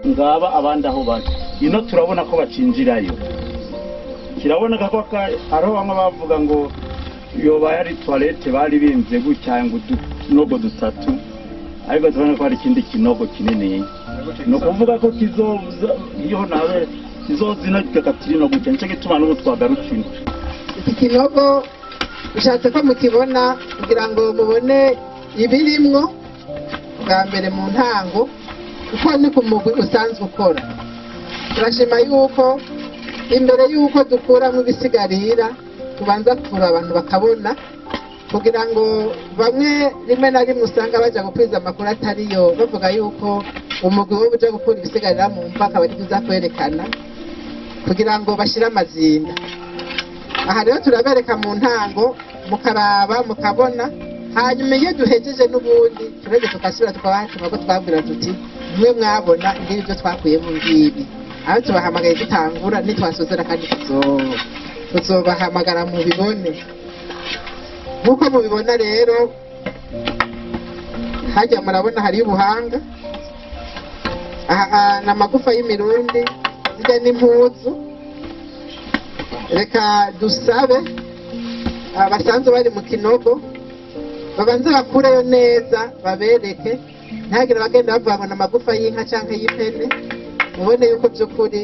Ngaba abandi aho bari ino, turabona ko bacinjirayo. Kiraboneka ko hariho bamwe bavuga ngo yoba yari toilette bari bimvye gutya, ngo utunogo dutatu, ariko turabona ko hari ikindi kinogo kinini. Ni ukuvuga ko kizoza iyo nawe kizoza ino, kigakatira gutya. Nicyo gituma n'ubu twagarutse ino. Iki kinogo ushatse ko mukibona kugira ngo mubone ibirimwo bwa mbere mu ntango, kuko ni ku mugwi usanzwe ukora. Turashima yuko imbere yuko dukuramo ibisigarira tubanza kuvura abantu bakabona, kugira ngo bamwe rimwe na rimwe usanga bajya gukwiza amakuru atariyo, bavuga yuko umugwi wo uja gukura ibisigarira mu mva, akaba ari byiza kwerekana kugira ngo bashire amazinda. Aha rero turabereka mu ntango, mukaraba, mukabona. Hanyuma iyo duhejeje n'ubundi turege tugasubira tukabahatuma ko twabwira tuti: "Mwe mwabona ngibi ibyo twakuyemo, ngibi." Aho tubahamagaye dutangura, nitwasozera kandi tuzobahamagara mubibone. Nk'uko mubibona rero, hajya murabona hariyo ubuhanga. Aha ni amagufa y'imirundi, zijya n'impuzu. Reka dusabe abasanzwe bari mu kinogo babanze bakureyo neza, babereke, ntihagire abagenda bavuga ngo ni amagufa y'inka cyangwa y'impene. Mubone yuko by'ukuri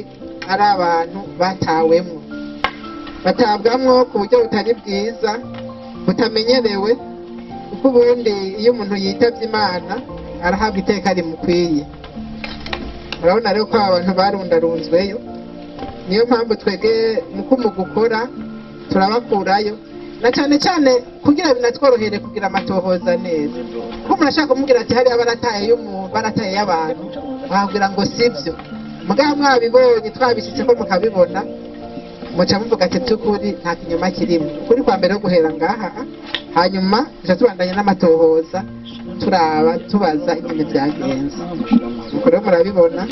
ari abantu batawemwo, batabwamwo ku buryo butari bwiza, butamenyerewe, kuko ubundi iyo umuntu yitavye Imana arahabwa iteka rimukwiye. Murabona rero ko aba bantu barundarunzweyo. Niyo mpamvu twege mu gukora turabakurayo, na cyane cyane kugira binatworohere kugira amatohoza neza, kuko umuntu ashaka kumubwira ati hariya barataye barataye y'abantu, wabwira ngo sibyo. Mugabo mwabibonye, twabishyitse ko mukabibona, muca muvuga ati by'ukuri nta kinyoma kirimo. Ukuri kwa mbere yo guhera ngaha, hanyuma tuca tubandanya n'amatohoza, turaba, tubaza ingene byagenze. Nuko rero murabibona,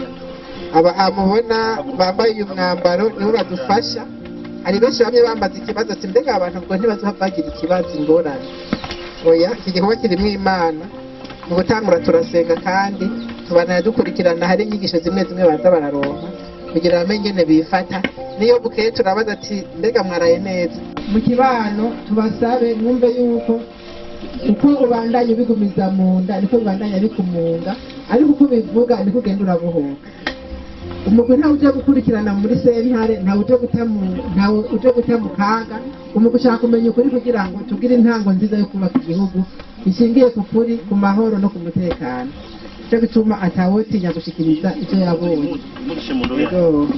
aba mubona bambaye uyu mwambaro nibo badufasha. Hari benshi bamwe bambaza ikibazo ati: "Mbega abantu ubwo ntibazohava bagira ikibazo, ingorane?" Oya, iki gikorwa kirimwo Imana. Mu gutangura turasenga, kandi tubandanya dukurikirana. Hari inyigisho zimwe zimwe baza bararonka kugira bamenye ingene bifata. Niyo bukeye turabaza ati: "Mbega mwaraye neza?" Mu kibano tubasabe mwumve yuko uko ubandanya ubigumiza mu nda niko bibandanya bikumunga, ariko uko ubivuga niko ugenda urabohoka. Umugwi ntawe uje gukurikirana muri sentare, ntawe uje guta mu kaga. Umugwi ushaka kumenya ukuri kugira ngo tugire intango nziza yo kubaka igihugu ishingiye ku kuri, ku mahoro no ku mutekano. Nicyo gituma atawotinya gushikiriza icyo yabonye. Yego.